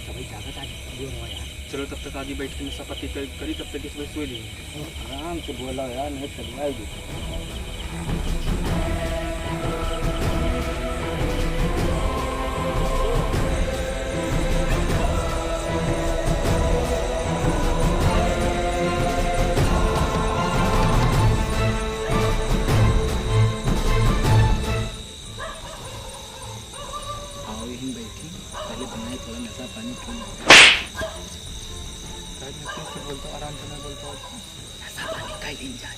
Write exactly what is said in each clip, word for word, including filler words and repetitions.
भाई जागत आज, जो हुआ यार। चलो, तब तक आगे बैठ के नशा पाती कर, करी, तब तक इस भाई सोई ली। आराम से बोला यार, नहीं तो चल जाएगी। आओ, यहीं बैठी, पहले बनाए थोड़ा नशा पानी पी लो। भाई, मैं कैसे बोलता हूँ, आराम से मैं बोलता हूँ। नशा पानी कर लीन जाए।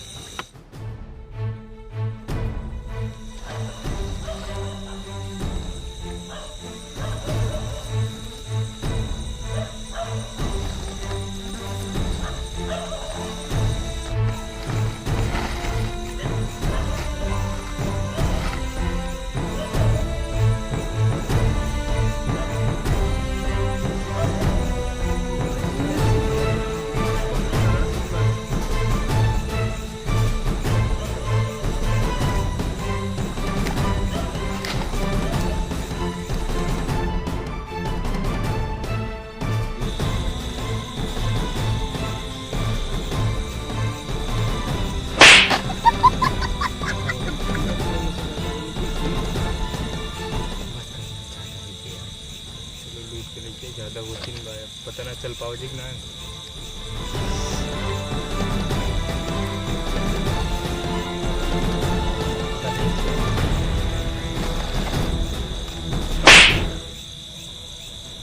चलो, लूट के लेके ज्यादा होती नहीं भाई, पता ना चल पाओ जी कि ना।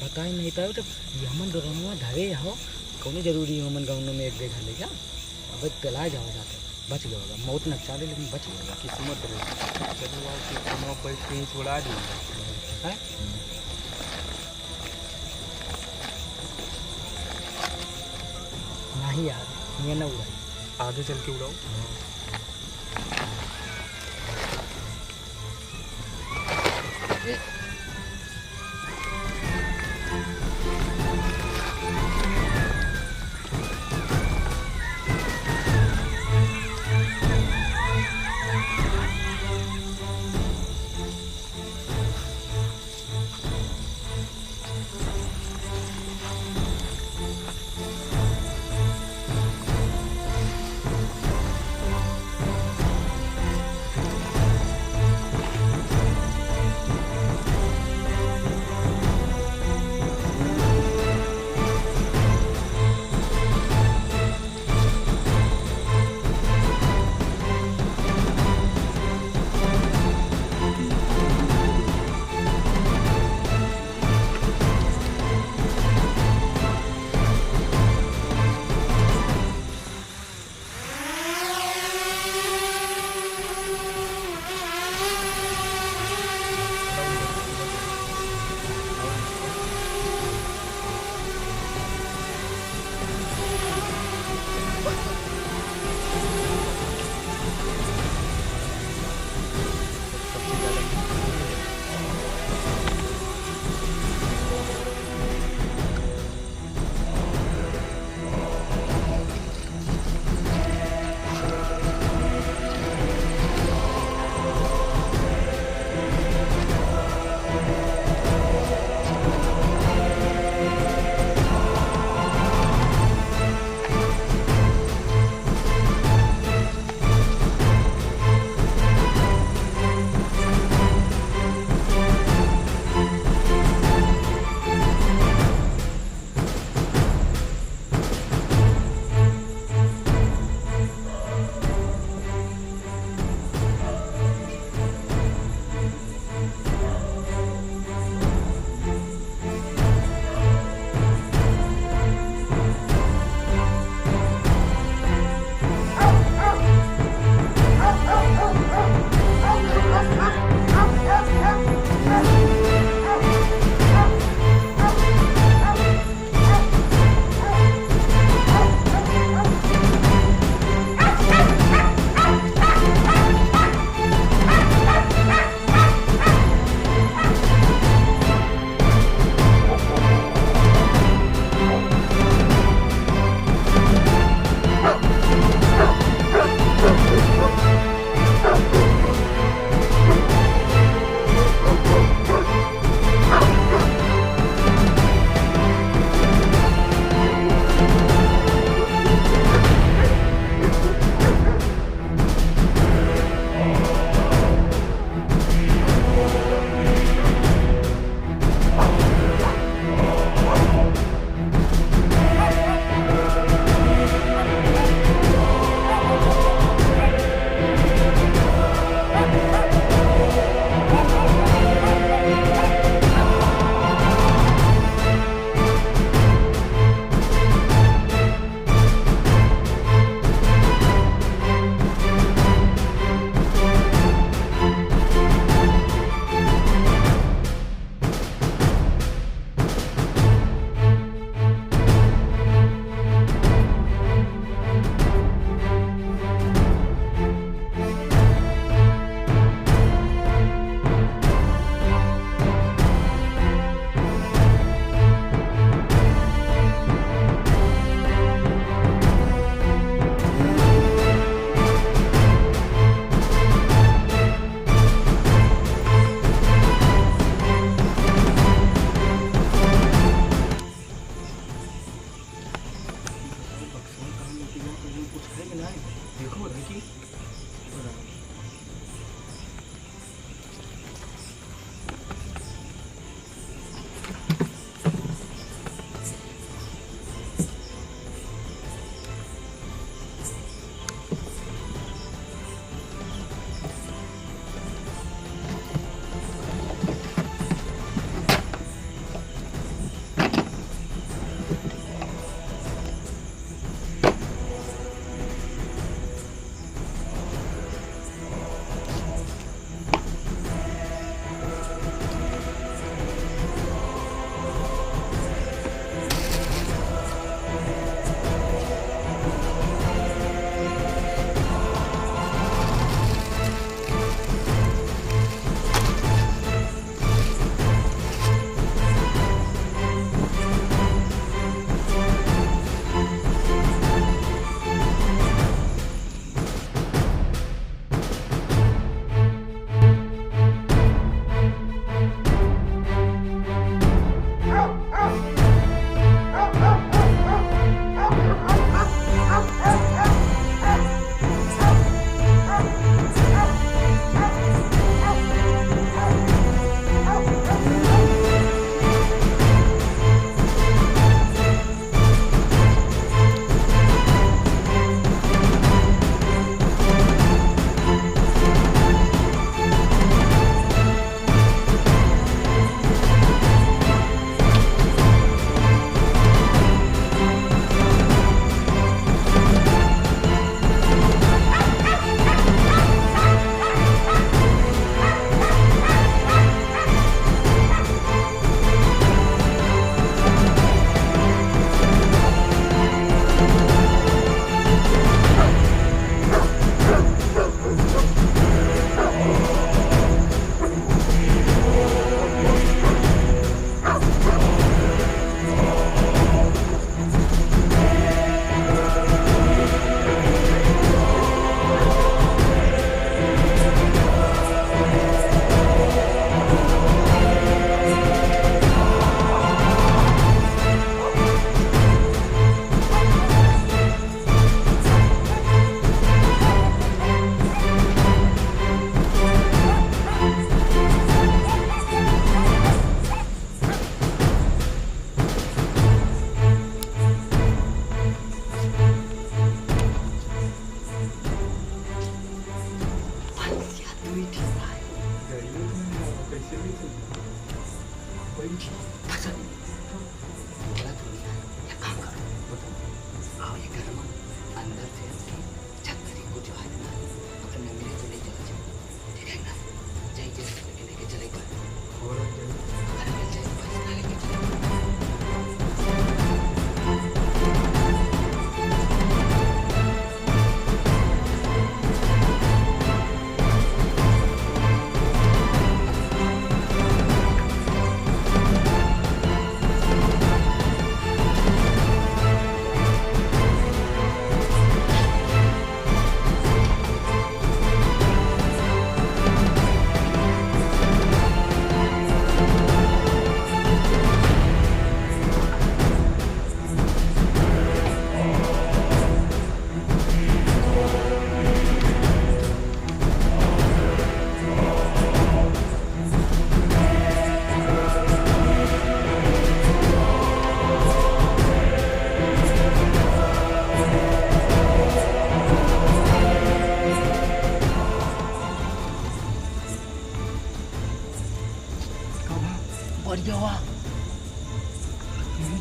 बताए नहीं पाओ जब ये हमन दोनों धरे हो, कौनो जरूरी हमन गाँव में एक दे घले क्या? अबे पेला जाओ जाते, बच गए होगा, मौत नचा ले लेकिन बच गए होगा। किस्मत रहे। चलो आओ, किस्मत बैठ के ही छोड़ा दी। हैं? नहीं यार, ये ना उड़ाई। आगे चल के उड़ाओ।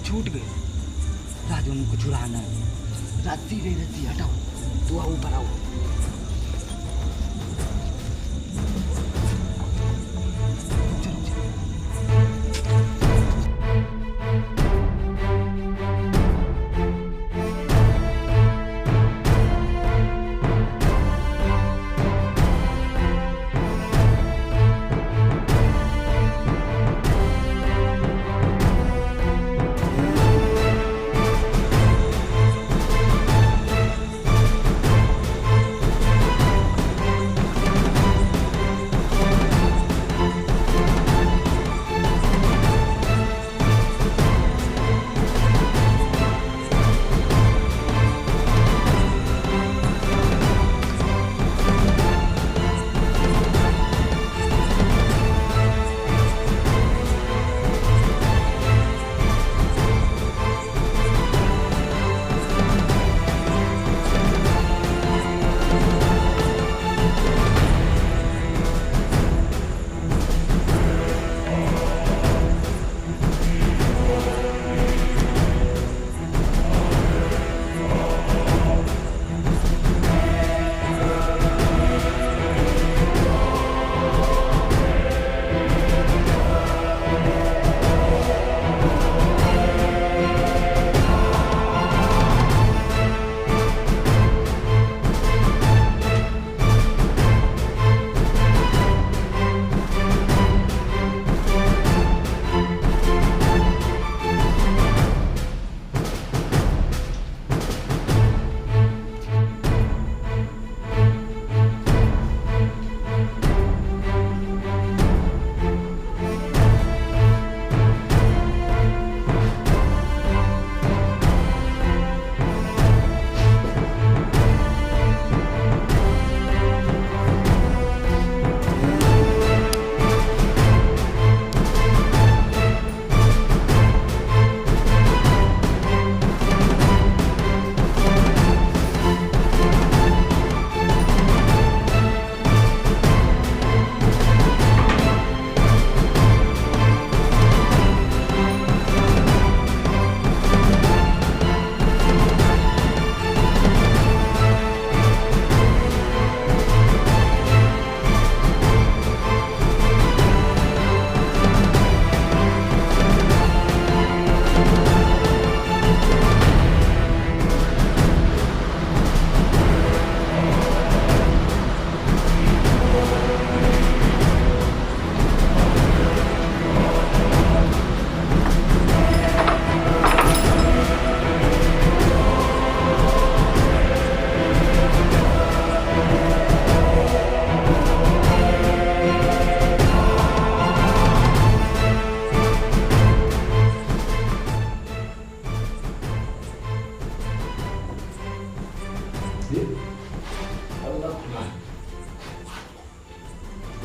छूट गई। राजू, उनको छुड़ाना है। रस्सी रे, रस्सी, हटाओ। तू आओ, ऊपर आओ। चलो, चलो।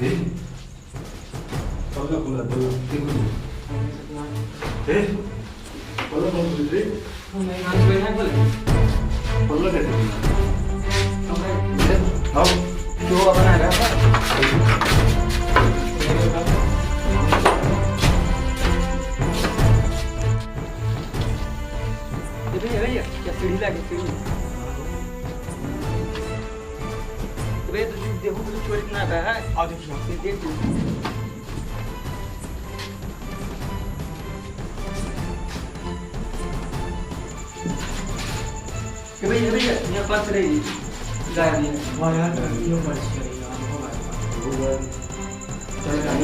ए, पल्ला खुला दो, देखो। ए, पल्ला कौन खुल रे? पल्ला कैसे खुला? ए, आओ। जो अपना है। ये भैया, भैया, क्या सीढ़ी लगी, सीढ़ी? अबे, तो तू देखो, कुछ चोरी ना रहा है। आओ, देखिए। ये देख लो। ए भैया, ए भैया, यहाँ पास रही। गाड़ी। हाँ यार, क्यों पास करेगा?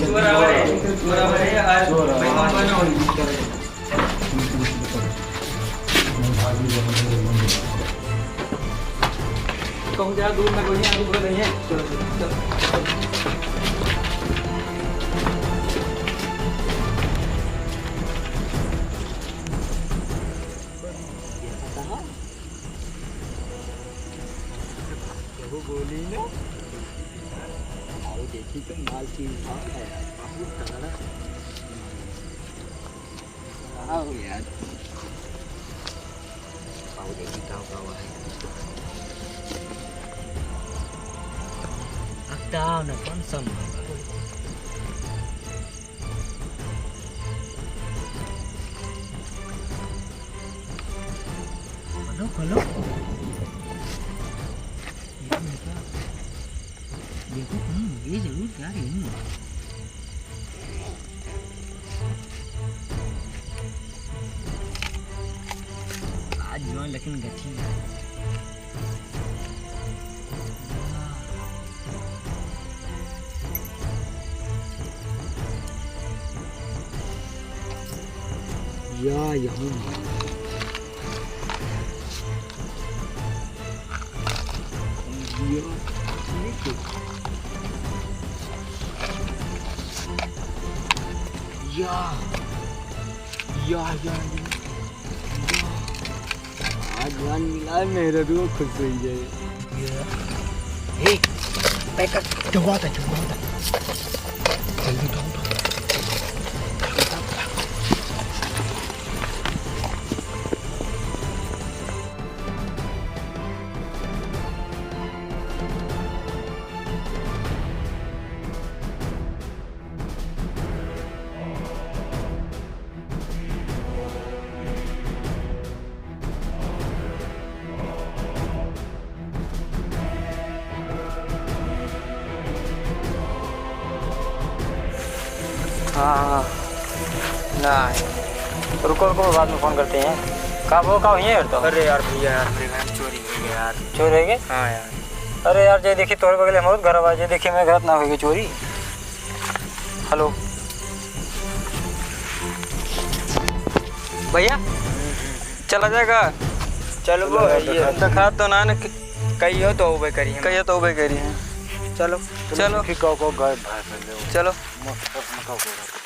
चोर आ रहे, चोर आ रहे, आज चोर आ रहे। भाई, कौन बना होगी? कहूँ जा दूर ना कोई, यहाँ दूर नहीं है। चलो, चलो, चलो। ये पता है? केहू बोली ना? आओ देखी तो माल की भाव है, बहुत तगड़ा। आओ यार। आओ देखी का हुआ है। अब तो आओ ना, कौन सा माल? ए, खोलो, खोलो। देखो, देखो, कहीं ये जरूर क्या, यही है। आज जवान लेकिन गठी है। या, यहाँ। या, या, या, या, या। आज जान मिला है, मेहररुओ खुश हो जाए। ए, पैक कर, चुगवा होता, चुगवा होता। जल्दी उठाओ, उठाओ। हाँ, हाँ। ना, रुको, रुको, बाद में फोन करते हैं। का वो, का हुई है यार तो? अरे यार भैया, यार, मेरे घर में चोरी हो गया यार। चोरी हो गया? हाँ यार। अरे यार, जे देखी तोहरे बगले में बहुत घर बा, जे देखी मेरे घर ना होगी चोरी। हेलो। भैया, चला जाएगा? चलो वो चलो, है, ये देखा। देखा तो ना, न कि कहियो तो उबे करी हम। कहियो तो उबे करी है। चलो। चलो। फिर कहो, कहो, घर भाई पहले वो। चलो। मत, मत, मत, मत,